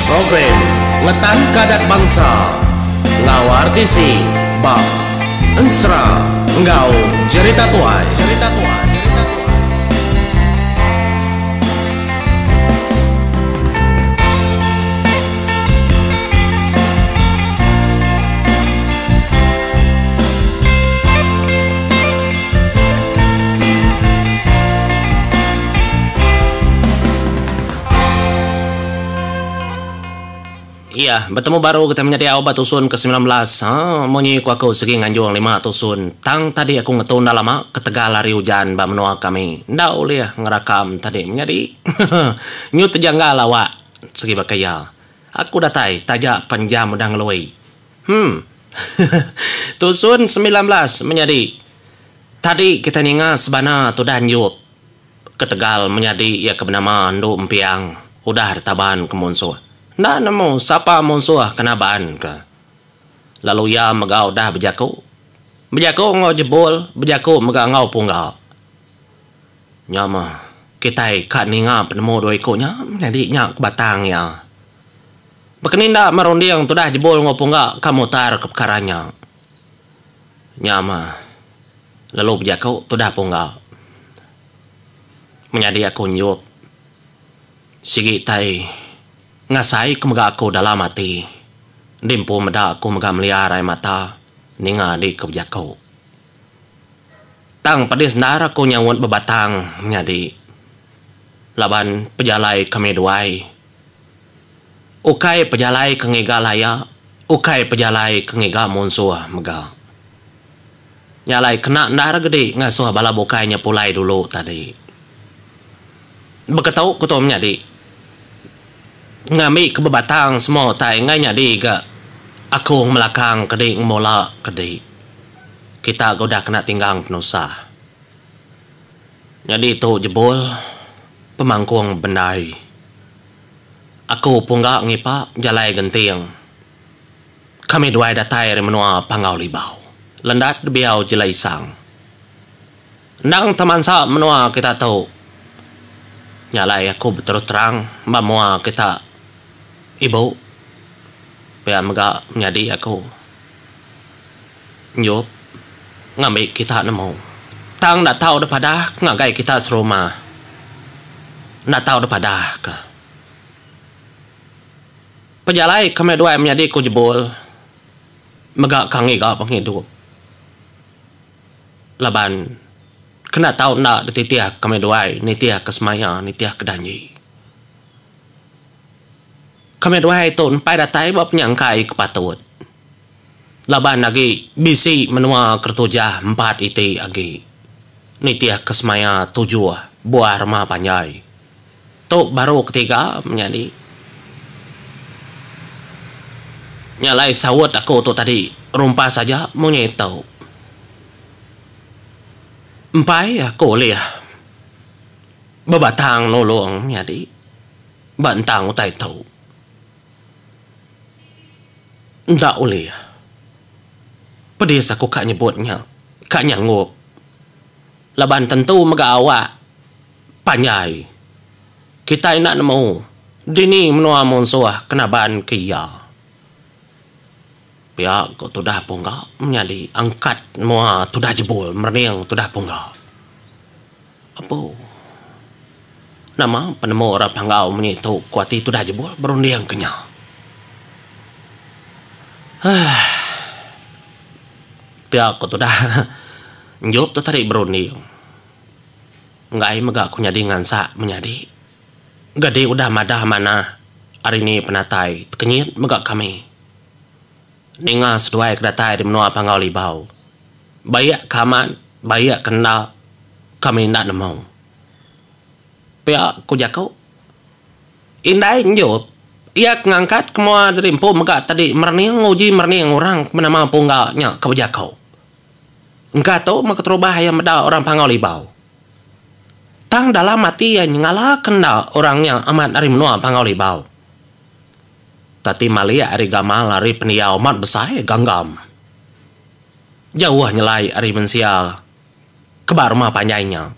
Program Ngetanka Adat Bansa enggau RTC ba Ensera enggau Jerita Tuai. Iya, betemu baru kitai menyadi au ba tusun ke 19. Ha, munyi ku aku sigi nganjung lima tusun. Tang tadi aku ngetu enda lama ketegal hari ujan ba menua kami. Enda ulih ngerakam tadi menyadi. Nyu tejanggal awak sigi baka iya. Aku datai taja pen jam udah ngelui. Hmm. Tusun 19 menyadi. Tadi kitai ninga sebana tudah enjup ketegal menyadi iya ke benama Endu Empiang udah ditaban ke munsuh. Enda nemu sapa munsuh ke naban ke. Lalu iya mega udah bejaku. Bejaku enggau Jebul, bejaku mega enggau Pungga. Nya meh kitai ka ninga penemu dua iku nya menyadi nya ke batang iya. Baka ni enda merunding tudah Jebul enggau Pungga ka mutar ke pekara nya. Nya meh lalu bejaku tudah Pungga. Menyadi aku nyup sigi tai ngasai ke mega aku dalam ati. Enti empu meda aku mega meliar ai mata ninga adi ke bejaku. Tang pedis endar aku nyaut bebatang menyadi laban pejalai kami duai. Ukai pejalai ke ngiga laya, ukai pejalai ke ngiga munsuh mega. Nya alai kena endar gedi ngasuh bala bukai nya pulai dulu tadi. Beketu ku tu menyadi. Ngambi ke bebatang semua utai enggai nyadi ga aku ngemelakang kedi ngemula kedi. Kita ga udah kena tinggang penusah. Nyadi tu jebul pemangkung bendai. Aku pungga ngipa jalai genting. Kami duai datai ari menua Panggau Libau. Lendat dibiau Jelai Isang. Endang temansa menua kita tu. Nya alai aku beterus terang ba mua kita ibu pia mega menyadi aku. Enjup ngambi kita nemu. Tang enda tau dipadah ke ngagai kita serumah. Enda tau dipadah ke. Pejalai kami duai menyadi ku Jebul mega ka ngiga pengidup. Laban kena tau enda dititih kami duai nitih ke semaya nitih ke danji. Kami duai tu empai datai ba penyangkai ke patut. Laban agi bisi menua keretujah empat iti agi nitihka semaya tujuh buah rumah panjai. Tu baru ketiga menyadi. Nya alai saut aku tu tadi rumpas aja munyi tu. Empai aku ulih bebatang nulung menyadi ba entang utai tu. Enda ulih. Pedis aku ka nyebut nya, ka nyanggup. Laban tentu mega awak panjai. Kitai enda nemu dini menua munsuh ke naban ke iya. Pia ko tudah pungga menyadi angkat mua tudah jebul merening tudah pungga. Apu. Nama penemu orang Panggau munyi tu ku ati tudah jebul berunding ke nya. Huh. Pia ku tudah Enjup tu tadi berunding. Enggai mega ku nyadi ngansak menyadi. Gadi udah madah manah ari ni penatai tekenyit mega kami. Ninga seduai ke datai di menua Panggau Libau. Baik ke amat, baik ke enda, kami enda nemu. Pia ku jaku. Indai enjup, iya ke ngangkat ke mua diri empu mega tadi merening nguji merening orang ke benama Pungga nya ke bejaku. Engka tu meh keterubah iya meda orang Panggau Libau. Tang dalam ati iya nyengala ke enda orang nya amat ari menua Panggau Libau. Tati malik ari gamal ari pendiau amat besai ganggam. Jauh nyelai ari mensia ke ba rumah panjai nya.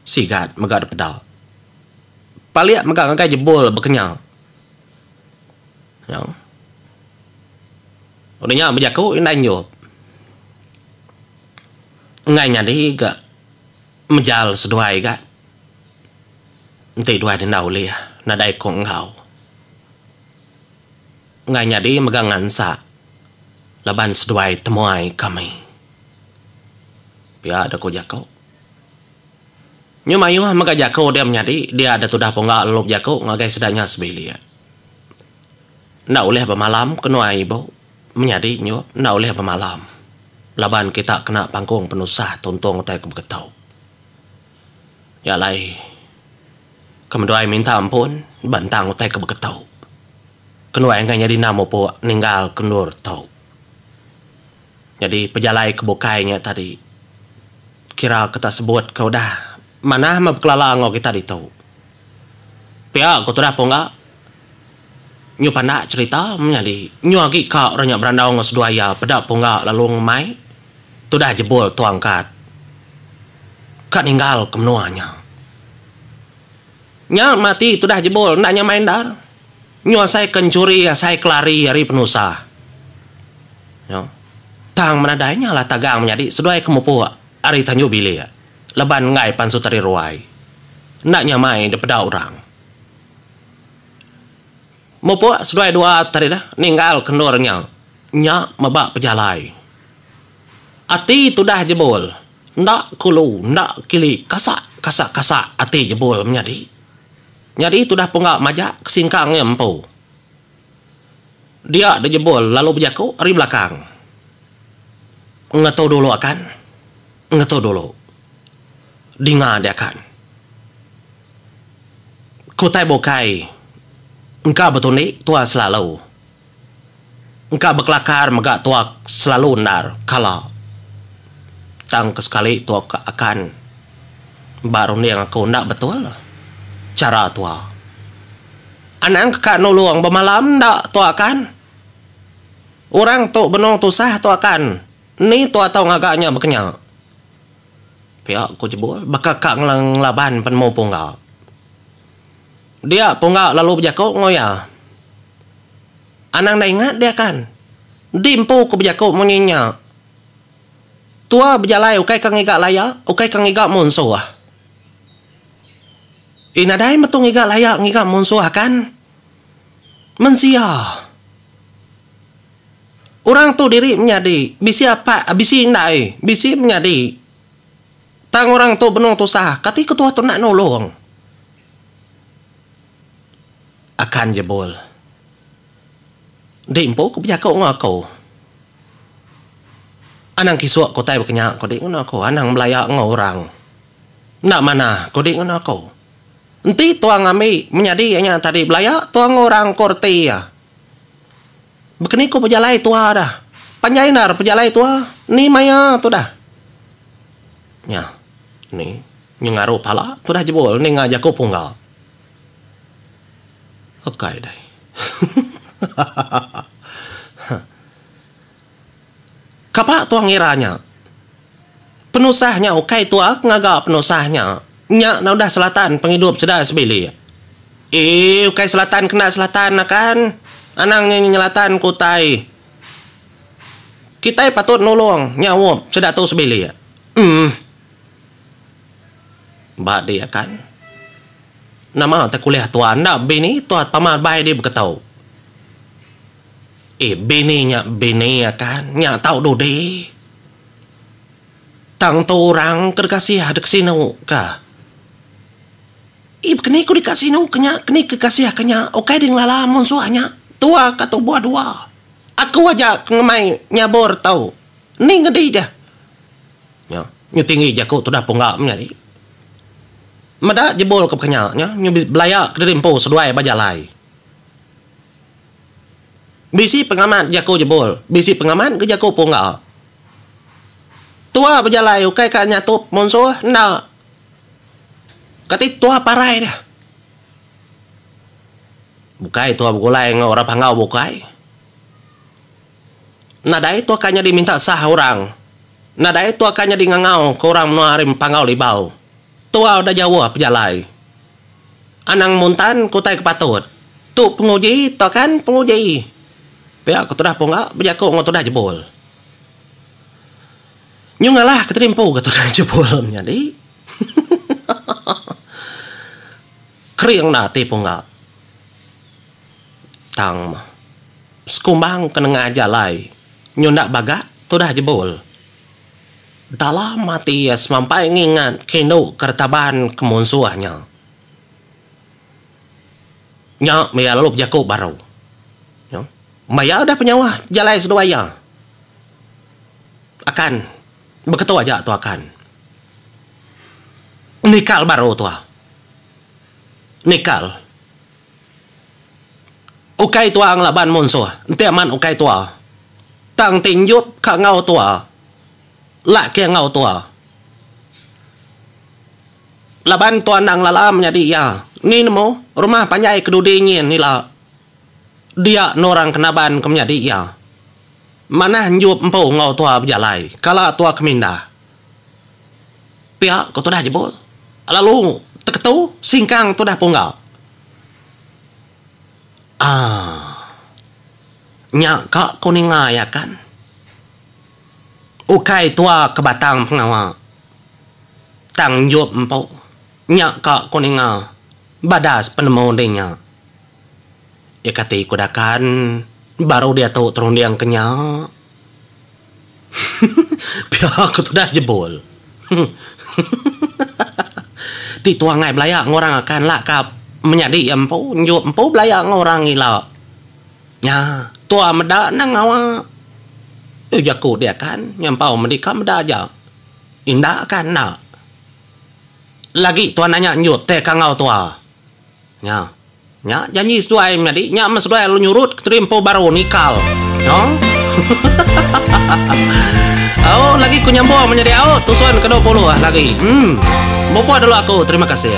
Sigat mega dipeda. Palik mega ngagai jebul bekenya. Nya. Udah nya bejaku indai Enjup. Enggai nyadi ga mejal seduai ga. Enti duai enda ulih nadai ku enggau. Enggai nyadi mega ngansak laban seduai temuai kami. Pia deh ku jaku. Nyu mayuh mega jaku dia menyadi dia deh tudah pungga lalu bejaku ngagai sida nya sebilik. Enda ulih bemalam ke nuai ibu menyadi nyu enda ulih bemalam laban kita kena pangkung penusah tuntung utai ke beketu. Nya alai ke meduai minta ampun ba entang utai ke beketu. Kenuai enggai nyadi enda mupuk ninggal ke endur tu. Nyadi pejalai ke bukai nya tadi kira ke tak sebut ke udah manah meh bekelala enggau kita ditu. Pia ku tudah pungga nyu pandak cherita menyadi nyu agi ka orang nya berandau enggau seduai iya peda pungga lalu ngemai tudah jebul tu angkat ka ninggal ke menua nya. Nya mati tudah jebul enda nyamai endar. Nyu asai ke enchuri asai ke lari ari penusah. Nyo. Tang menadai nya lah tagang menyadi seduai ke mupuk ari tanju bilik laban enggai pansut ari ruai. Enda nyamai dipeda orang. Mupuk seduai dua tadi dah ninggal ke endur nya. Nya meba pejalai. Ati tudah jebul enda kulu enda kili kasak kasak kasak ati jebul menyadi. Nyadi tudah pungga majak ke singkang iya empu. Dia dijebul lalu bejaku ari belakang. Ngetu dulu akan. Ngetu dulu. Dinga dia akan. Ke utai bukai engka betundi tua selalu. Engka bekelakar mega tua selalu endar kala. Tang ke sekali tua ke akan ba runding aku enda betul chara tua. Anang ke ka nulung bemalam enda tua akan. Orang tu benung tusah tua akan. Ni tua tau ngaga nya bekenya. Pia ku Jebul baka ka ngelaban penemu Pungga. Dia Pungga lalu bejaku enggau iya. Anang enda ingat dia kan. Enti empu ku bejaku munyi nya. Tua bejalai ukai ka ngiga laya, ukai ka ngiga munsuh. Eh nadai metu ngiga laya ngiga munsuh kan. Mensia. Orang tu diri menyadi bisi apai bisi indai bisi menyadi. Tang orang tu benung tusah kati ketua tu enda nulung. Akan jebul. Di empu ku bejaku enggau aku. Anang kisuk ku utai baka nya ku di ngena aku anang belaya enggau orang. Enda manah ku di ngena aku. Enti tua ngambi menyadi iya nya tadi belaya tua enggau orang ku reti iya. Bekeni ku pejalai tua dah. Panjai endar pejalai tua. Ni maya tu dah. Nya. Ni. Nyengaru pala tudah jebul ninga jaku pungga. Ukai dai. Kapa tua ngira nya. Penusah nya ukai tua ke ngaga penusah nya. Nya enda udah selatan pengidup sida sebilik. Eii ukai selatan kena selatan akan. Anang nya nyelatan ke utai. Kitai patut nulung nyaup sida tu sebilik. Emm. Ba dia kan. Nama te kulih tua enda bini tua pama bai di beketu. Eh bini nya bini akan nya tau dudi. Tang tu orang ke deka siah deka sinu ka. Ih keni ku deka sinu ke nya keni ke kasih ke nya ukai di ngelala munsuh nya tua ka tubuh dua. Aku aja ke ngemai nyabur tau ni ngedi deh. Nya nyu tinggi jaku tudah pungga menyadi. Meda jebul ke pekenya nya nyu belaya kediri empu seduai ba jalai. Bisi pengamat jaku jebul, bisi pengamat ke jaku pungga. Tua bejalai ukai ka nyatup munsuh enda. Kati tua parai deh. Bukai tua begulai enggau orang panggau bukai. Nadai tua ka nyadi minta sah orang. Nadai tua ka nyadi ngangau ke orang menua ari Panggau Libau. Tua udah jauh pejalai. Anang muntan ke utai ke patut. Tu penguji to kan penguji. Pia ku tudah pungga bejaku enggau tudah jebul. Nyu ngalah ke tadi empu ga tudah jebul menyadi. Kering enda ati pungga. Tang meh sekumbang ke nengah jalai nyu enda bagak tudah jebul. Dalam ati iya semampai ngingat ke indu ke retaban ke munsuh nya. Nya meh iya lalu bejaku baru. Maya udah penyauh jalai seduai iya. Akan beketu aja tu akan. Nikal baru tua. Nikal. Ukai tua ngelaban munsuh enti amat ukai tua. Tang ti enjup ka enggau tua lak ke enggau tua. Laban tua enda ngelala menyadi iya. Ni nemu rumah panjai ke dudi nyin ila dia enda orang ke naban ke menyadi iya. Manah enjup empu enggau tua bejalai kala tua ke mindah. Pia ku tudah jebul lalu teketu singkang tudah pungga. Aaa. Nya ka ku ninga iya kan. Ukai tua ke batang pengawa. Tang enjup empu. Nya ka ku ninga badas penemu deh nya. Iya kati ku dakan baru diatu terunding ke nya. Pia ku tudah jebul. Ti tua angai belaya enggau orang akan la ka menyadi iya empu enjuk empu belaya enggau orang ila. Nya tua meda nang ngawa. Tu jaku dia kan nyampau medi ka meda aja. Inda ka enda. Lagi tua nanya enjuk te ka enggau tua. Nya. Nya janji seduai menyadi nya meh seduai lalu nyurut ke teri empu baru nikal. No. Au lagi ku nyambung menyadi au tusun ke 20 lagi. Hmm. Mupuk dulu aku terima kasih.